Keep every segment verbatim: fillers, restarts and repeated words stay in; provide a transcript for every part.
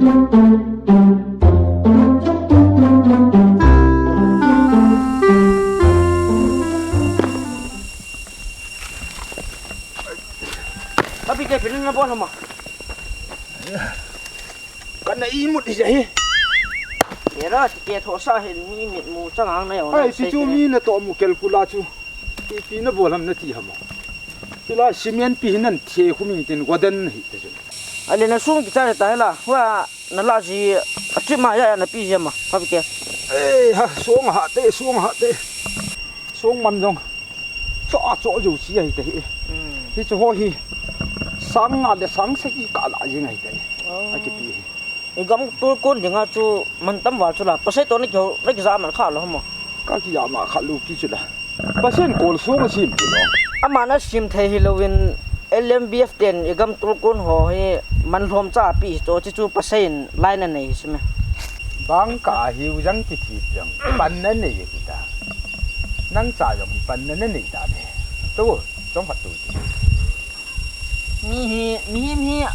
Papi, kei pin na bol hama. Kana imut hi ja hi. Kera ti ke tho sa hin mi mit mu chang ang na yo. Ai, na ti sei chu kei. Mi na to mu kel kula chu. Ti pi na bol ham na ti hama. Ti la cement pi hin nan the khu mi tin godan hi te chu. Ale na sung ki cha ta la. Wa Na la ji a trip ma ya, ya na pi ji ma, Papi ke. Eh, ha, song ha te, song ha te. Song man jong. Cho a cho jo chi ai te hi. Hmm. Hi chu ho hi. Sang nga le sang sagi ka la ji ngai te. Oh. A ki pi hi. I gam tul kun dinga chu man tam val chu la. Pasai to na ki ho, na ki ja man kha lo mo. Ka ki ja ma kha lo ki chu la. Pasai in kol sung a sim ti lo. Aman a sim thei hi loin L M B F ten i gam tul kun ho hi man lhom cha pi to chi chu pasai in line a nei hi sime. Bang ka hi u jang ki thi jang pan na nei ki ta. Nang cha jong hi pan na na nei ta ne. Tu, jong phat tu ti. Mi hi, mi hi, mi hi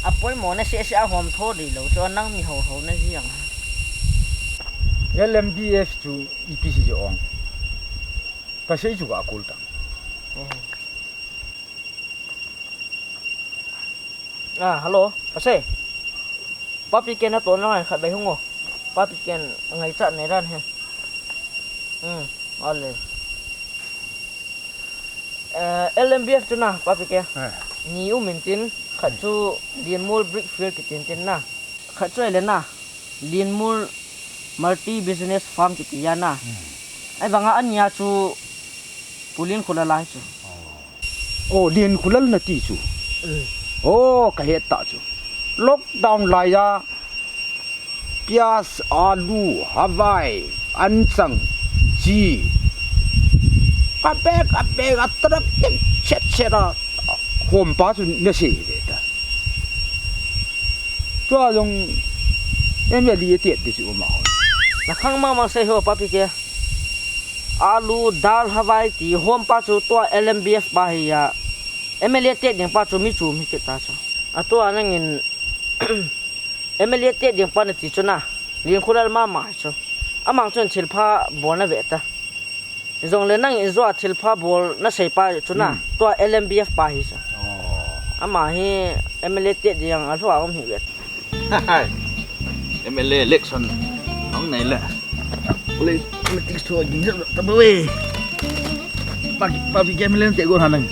a poimo na se se a hom tho di lo chu nang mi ho ho na ji jang. L M B F chu I P C jong. Pasai chu ka kul ta. Eh. Ah, hello, pasai. Papi ke na to na ngai khat bai hung o. Papi ke ngai cha nei dan he. Hmm, ale. Eh, L M B F chu na, Papi ke. Eh. Ni u min tin, khat chu Lianmul Brickfield ki tin tin na. Khat chu ai le na, Lianmul Multi Business Farm kiti a na. Hmm. Ai vanga ania chu Pu Liankhulal a hi chu. Oh, Liankhulal na ti chu. Hmm. Oh, ka het ta chu. Lockdown lai a, pias, alu, havai, anchang, chi. A bag, a bag, a truck, chet, chet a. Hom pa chu na sei ve ta. Tua jong M L A te ti chu ma. Na khang ma ma sei ho Papi ke. Alu, dal, havai ti hom pa chu tua L M B F pa hi a. M L A te ding pa chu mi chu mi kit ta chu. A tua nangin M L A te ding pa na ti chu na. Liankhulal ma ma chu. Amang chun thilpha bol na ve ta. Jong le nang in zo a thilpha bol na sei pa chu na. Hmm. Tua L M B F pa hi sa. Oh. Ama hi M L A te ding a lhua um hi vet. M L A election hong nei le. Ole, politics thu ging sa ta ba we. Pa, Papi ke M L A te go hanang.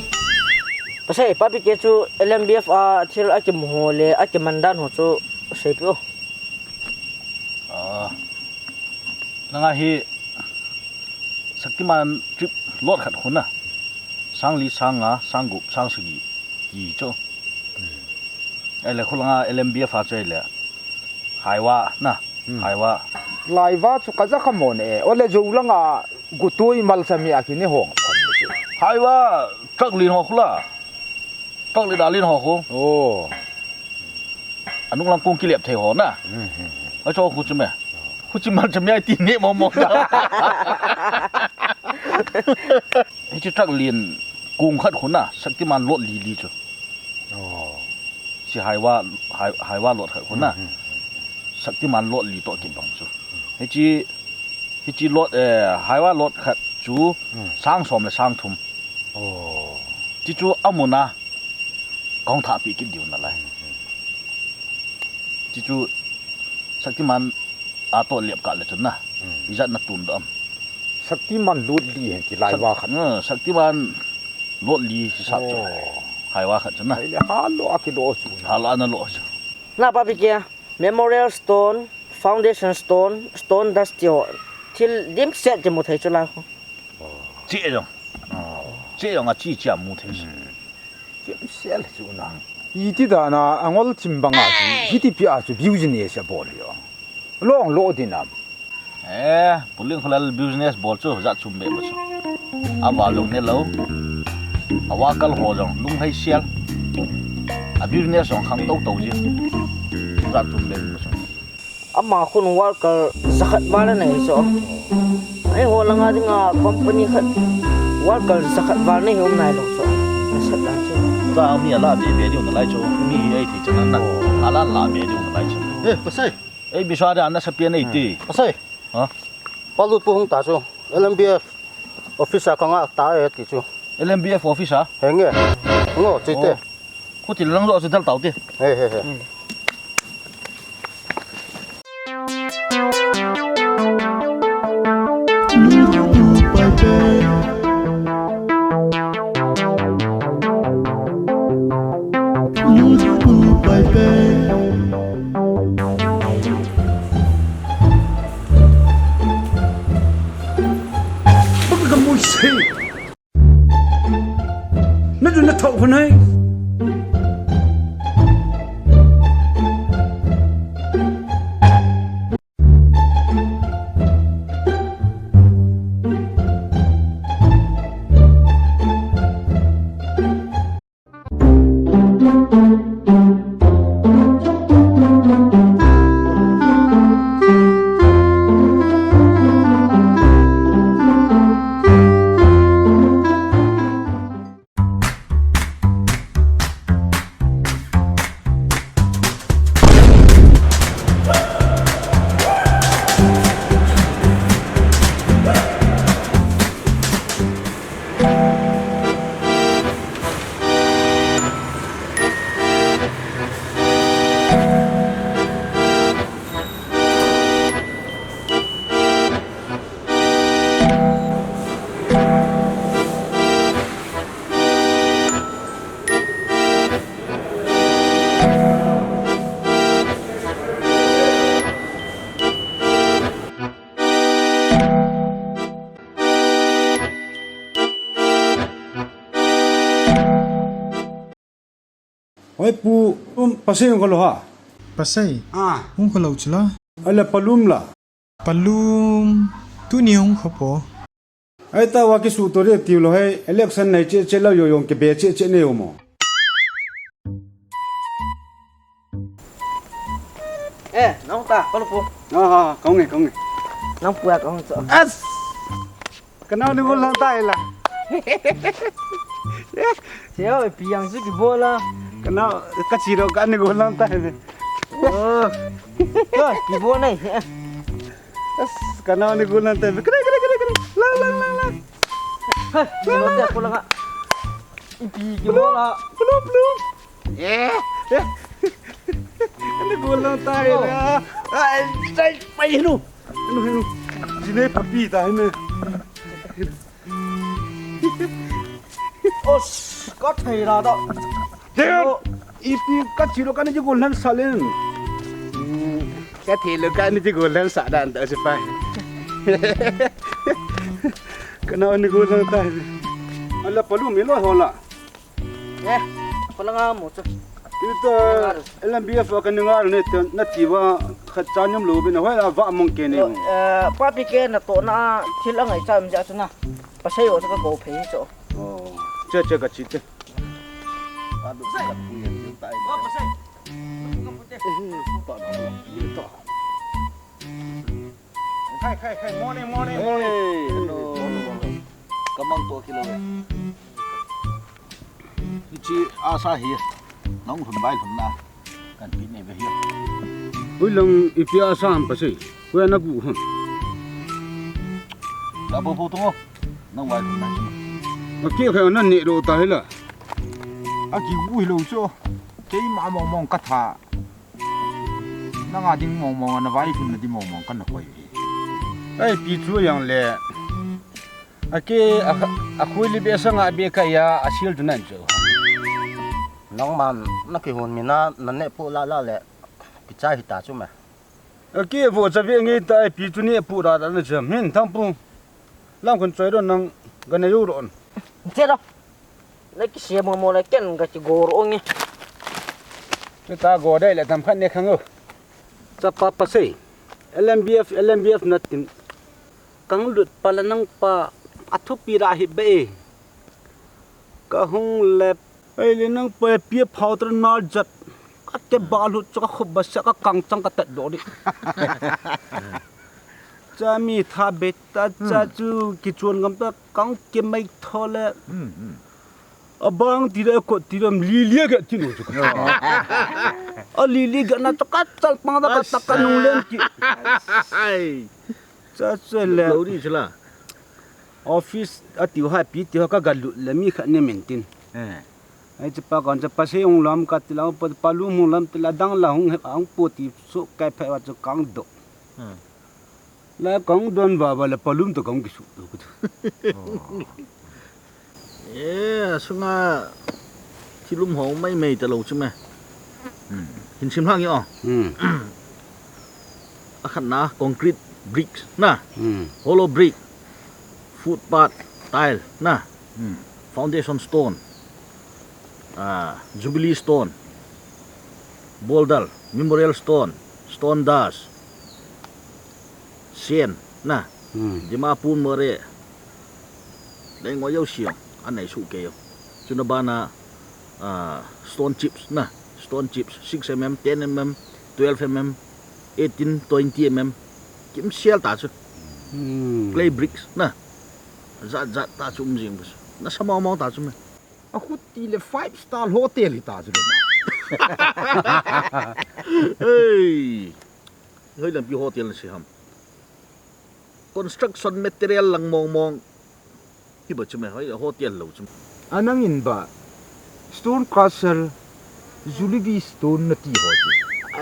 Pasai, Papi ke chu L M B F a thil a kimu ho le a kiman dan ho chu sei pi o. Ah. Nanga hi Shaktiman trip lot khat khu na. Sang li, sang nga, sang gup, sang sagi ti chu. Hmm. Ai le khu langa L M B F a chu ai le. Haiwa na. Hmm. Haiwa. Laiwa chu ka ja kha mo ne. Ole jo langa gutui mal sa mi a ki ne hong. Haiwa truck lin ho khu la. Truck lin a lin ho khu. Oh. Anung lang kung kilep thei ho na. Hmm, hmm, hmm. Ai cho khu chu me. Khu chi mal chu me ai ti ne mo mo ta. Hichi truck lin kung khat khu na, Shaktiman lot li li chu. Oh. Chi Haiwa, Hai-, Haiwa lot khat khu na. Hmm, hmm, hmm. Shaktiman lot li to kibang chu. Hichi, hichi lot, eh, Haiwa lot khat chu, hmm, sang som le sang thum. Oh. Chi chu amun a kong tha pi kit diu na lai. Hmm, hmm. Chi chu Shaktiman a to lep ka le chun na. Hmm. Ijat na tun do am. Shaktiman lot li hen ti lai Shak-, wa khat. Hmm, Shaktiman lot li hisap chu. Oh. Haiwa khat chun na. Ai le ha lo a ki lo chu na. Ha lo a na lo chu. Na Papi ke, Memorial Stone, Foundation Stone, Stone Dust ti ho. Thil dim set ti mu thei chu lai ho. Oh. Chi e jong. Oh. Chi e jong a chi chi a mu thei chu. Hmm. Kimsel chu na. Iti dan a angol chim banga chu, hiti pi a chu business a bol hi o. Long lo din am. Eh, Pu Liankhulal business bol chu jat chum be ba chu. A val jong ne lo. A wa kal ho jong lunghei sel. A business jong khang to to ji. Jat chum be ba chu. Ama khun worker jakhat val anei chu. Eiho langa dinga company khat worker jakhat val nei hi um nai lou chu. Nasat dan chu. Tua mi ala be be diu nalai chu. Mi hi ei thei chan na. Ala la be diu nalai chu. Eh, pasai. Ei, Biswa de, ana sa pian ei ti. Pasai. Ha? Palut pu hung ta chu. L M B F office a ka nga ta e ti chu. L M B F office a? Henge. Ngo, chi te. Oh. Khuti lang zo chu dal tau ti. He, he, he. Baka ka mui sei. Na ju na thau khun hai. Hoi pu, um, pasai hung kha lou ha. Pasai. Ah. Hung kha lou chu la. Ala palum la. Palum. Tuni hung kha po. Ai ta wa kisuh to de tiu lou hai. Election nei che che lou yo yong ke be che che nei yo mo. Eh, nang ta, kau pu. Ah, kau nge, kau nge. Nang pu a kau so. As. Kanao ni gol lang tai la. Seo, pi yang su ki bola. Kanao, ka chi ro ka ni gol lang tai le. Oh. Yo, ki bola nai. As, kanao ni gol lang tai. Kre, kre, kre, kre. Lang, lang, lang, lang. Hei, ni lo te ko lang a. Ipi ki bola. Blue, blue. Eh, eh. Ani gol lang tai la. Ai, sai, pai hinu. Hinu, hinu. Jine papi ta hime. Os, ka thei la da. Deo, ipi ka chi lo ka ni gol lang salen. Hmm, ka thei lo ka ni gol lang sa dan da si pai. Kanao ni gol lang tai. Ala palu mi lo hola. Eh, ko la nga mo chu. Ita, L M B F ka ni nga ne te, na ti wa khat cha nyum lo be na hoi la va mong ke ne. Eh, papi ke na to na thil a ngai cha mi ja chu na. Pasai o chu ka ko phei chu. Oh, che che ka chi te. Pa du sa ku ye tai. Wa pasai. Khai, khai, khai, morning, morning, morning. Hey, hello. Kamang to kilo. Hichi asa hi. Nang hun bai hun na. Kan pi ne be hi. Ui lang ipi asa ham pasai. Ko na bu hun. La po po to. Nang bai hun na. Aki khai na ne ro ta hi la. Aki u hi lo cho. Kei ma mong mong ka tha. Nanga ding mong mong, na vai lhun na ding mong mong, kana koi. Ai, pi chu yang le. Ake, a, a khui li be sanga be ka ya, a sil tu nan chu. Nangman, na kihon mi na, na ne pu la la le. Kichai hita chu me. Ake, vo cha ve nge ta, ai, pi chu ne pu ra ra na chu. Min thang pu. Lam khun choi ro nang, ga ne yo ro. Che ro. Na kisia mo mo le ken ka kigol ong e. Chuta go dai le tam khat ne khang o. Chapa pasai. L M B F, L M B F na tin. Kang lut pa la nang pa a thupi ra hi be. Ka hung lep. Ai le nang pa pi phau tra na jat. Ka te ba lut cha ka khop ba sa ka kang chang ka tat do di. Cha mi tha be ta cha chu kichuan ngam ta kang ke mai tho le. Hmm, hmm. Abang ti le kot ti le lili ge ti no chu. A lili ge na chu ka chal pang da ka ta ka nung len ki. Ai. Cha cha le. Lo ri chila. Office a tiu ha pi tiu ha ka ga lut le mi kha ne men tin. Eh. Ai chu pa kon cha pa se ong lam ka ti la pa, pa lu mu lam ti la dang la hung he ang po ti su kai phe wa chu kang do. Hmm. La kang don ba ba la palum to kang kisu to ku. Eh, sunga thilum ho mai mai ta lo chu me. Hmm. Hin sim lang yo. Hmm. A khan na concrete bricks na. Hmm. Hollow brick. Footpath tile na. Hmm. Foundation stone. Ah, Jubilee stone. Boulder, memorial stone, stone dust. Sen na. Hmm. Dimapur mare. Lei ngoi yo siang. Anei su ke yo. Chuna bana, ah, stone chips na. Stone chips six M M, ten M M, twelve M M, eighteen, twenty M M. Kim sial ta chu. Hmm. Clay bricks na. Zat zat ta chu um jing bus. Na sa mau mau ta chu me. A khut ti le five star hotel hi ta chu le. Hey. Hoi lampi hotel na si ham. Construction material lang mong mong. Hi ba chu me hoi hotel lo chu. Anang in ba stone crusher, Jubilee stone na ti ho chu.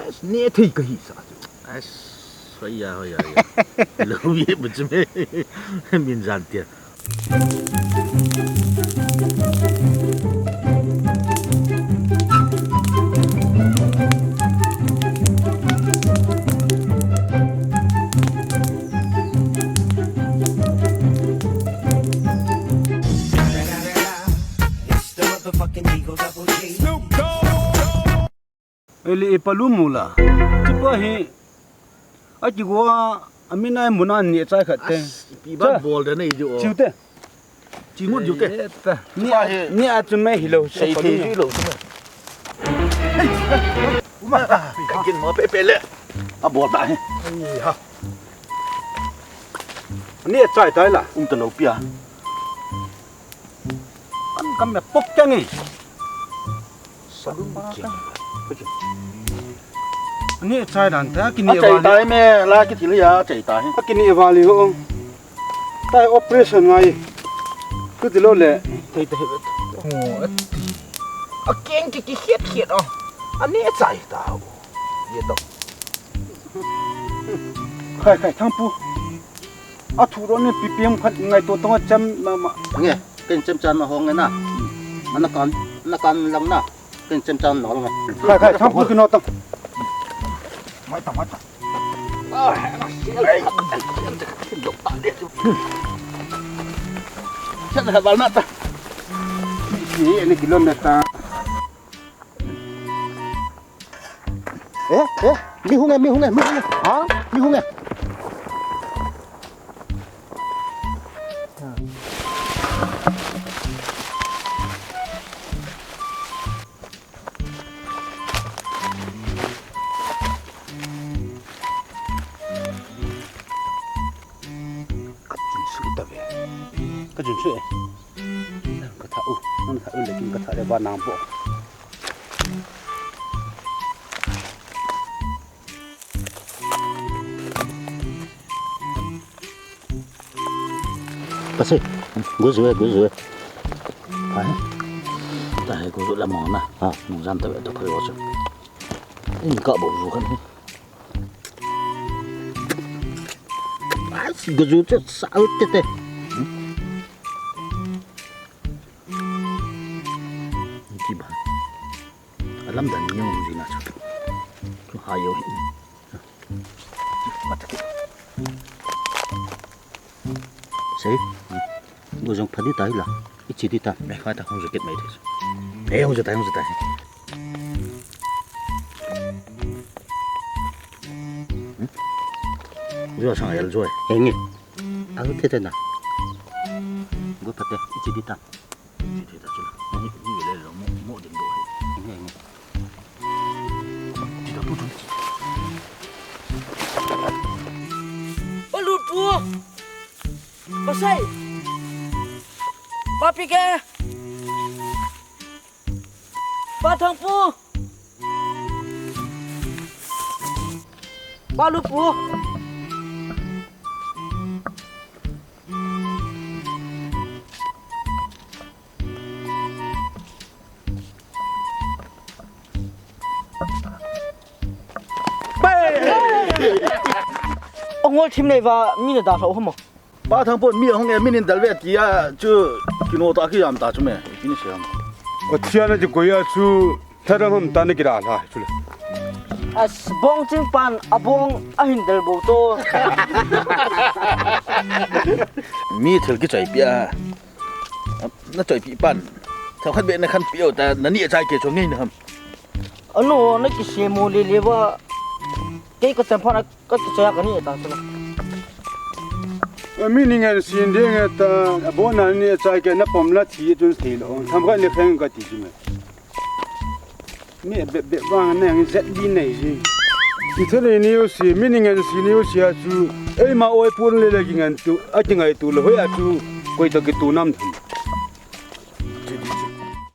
As ne thei ka hi sa chu. As, hoi ya, hoi ya, hoi ya. Lo ye ba chu me. Min jan tia. Eli e palu mula. Tipa hi. A kigo a, a mina muna ni chai khat te. As, ipi ba bol de nei ju o. Chiu te. Chi ngut ju te. Eh, ta. Ni a, ni a chu me hi lo. Sei thei ju lo chu me. Uma, kin mo pe pe le. A bol ta hi. Ai ha. Ni a chai tai la. Um ta lo pia. Kam kam me pok chang e. Ni chai dan ta, kini a chai vali. Tai me, la ki thil ya chai tai. Kini a vali ho. Tai operation ngai. Ku ti lo le. Tai tai. Oh, ati. A keng ki ki khiet khiet o. Ani chai ta o. Ye to. Khai khai thang pu. A thu ro ni pi piang khat ngai to tong a cham ma ma. Nge, ken cham chan ma hong nge na. Ana kan, ana kan lang na. Ken chem chan no lo. Khai khai, thang pu ki no tang. Mai tang, mai tang. Chan ha bal na ta. Ni ni kilometer. Eh, eh, mi hung e, mi hung e, mi hung e. Ha? Mi hung e. Ka chun su ta ve. Ka chun su e. Ka tha u. Nang tha u le kin ka tha le ba nang bo. Pase, guzu e, guzu e. Tahe. Tahe guzu la mona. Ha, nung jam ta be to phai osu. In ka bo zu kan. Ai, guzu chu sa u te te. Ki ba. Alam dan ni hung jina chu. Chu ha yo hi. Mata ki. Sei. Go jong phadi tai la. Ichi di ta. Me kha ta hung jikit mai thei. Ei hung jitai, hung jitai. Go sang el joi. Henge. Alu thei thei na. Go phate. Ichi di ta. Palut pu. Pasai. Papi ke. Pa Thangpu. Pa Lupu. Ongol thim nei va mi na da hlo hamo. Pa Thangpu mi hong e, mi nin dal ve tia chu kino ta ki jam ta chu me. Kini siam. Pathian a ji koya chu thadam ham ta na kira la chu le. As bong ching pan a bong a hin del bo to. Mi thil ki choi pia. Na choi pi pan. Thau khat be na khan pio ta na ni a chai ke chu ngei na ham. Ano na ki se mo le le ba. Kei ka chan phan a ka ki choi ka ni ta chu le. A mi ni ngan sin de nge ta a bo na ni a chai ke na pom la thi chun thei lo. Tham ka ni khen ka ti chu me. Mi bep bep vang nang zet di nei ji. Ki thei ni u si, mi ni ngan si ni u si a chu. Ei ma oi pun le le ki ngan tu, a ki ngai tu le hoi a chu. Koi ta ki tu nam tham.